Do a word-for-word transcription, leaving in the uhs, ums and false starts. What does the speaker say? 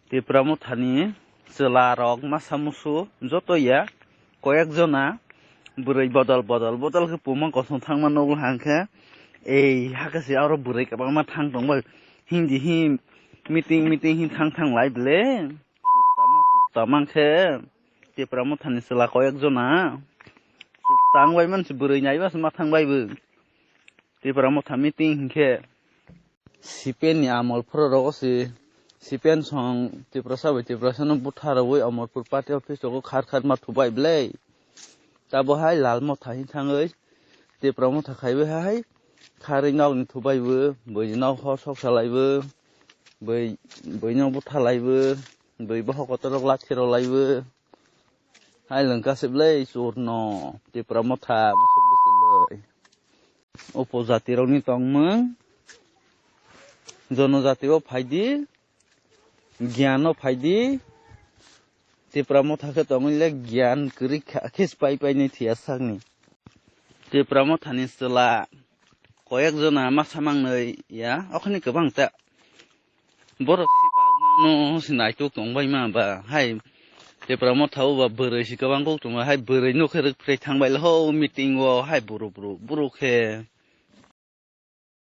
Tipra Mothani chwla rok masa musu joto ya koyek jona bwrwi bodol bodol bodol khe puma kosong thangma nukla hangkhe ei hakhe se aro bwrwi kwbangma thang tongbai hindi hi meeting meeting hi thang thang lai bele sutta ma sutta mankhe Tipra Mothani chwla koyek jona sutta wngbai mansi bwrwi naiba se ma thang baibo. Tipra Motha meeting hinkhe C P M ni amol phuru rogo si C P M song Tiprasa bai Tiprasa no butha rwui Amarpur party office rogo khar khar ma thubai belai. Tabo hai Lal Motha hin thangwi Tipra Motha khaiwi hai kharwi nok ni thubai bo bui nok hor sok salai bo bui bui no butha lai bo bui bohok kotor rok lathi rw lai bo. Hai lwng kasip lei churno Tipra Motha musuk bwswk lei. Upojati rokni tongmung, jonojati o phaidi, giyan o phaidi, Tipra Motha khe tongwi le giyan kwrwi kha khe pai pai ni thiya sakni. Tipra Mothani chwla koyek jona ma samang nai ya, okhani kwbang ta. Borok si bagmano si naitok tongbai ma ba hai Tipra Motha o ba bwrwi si kwbang kok tongma hai bwrwi no khe rwk phre thangbai le ho meeting o hai buru buru buru khe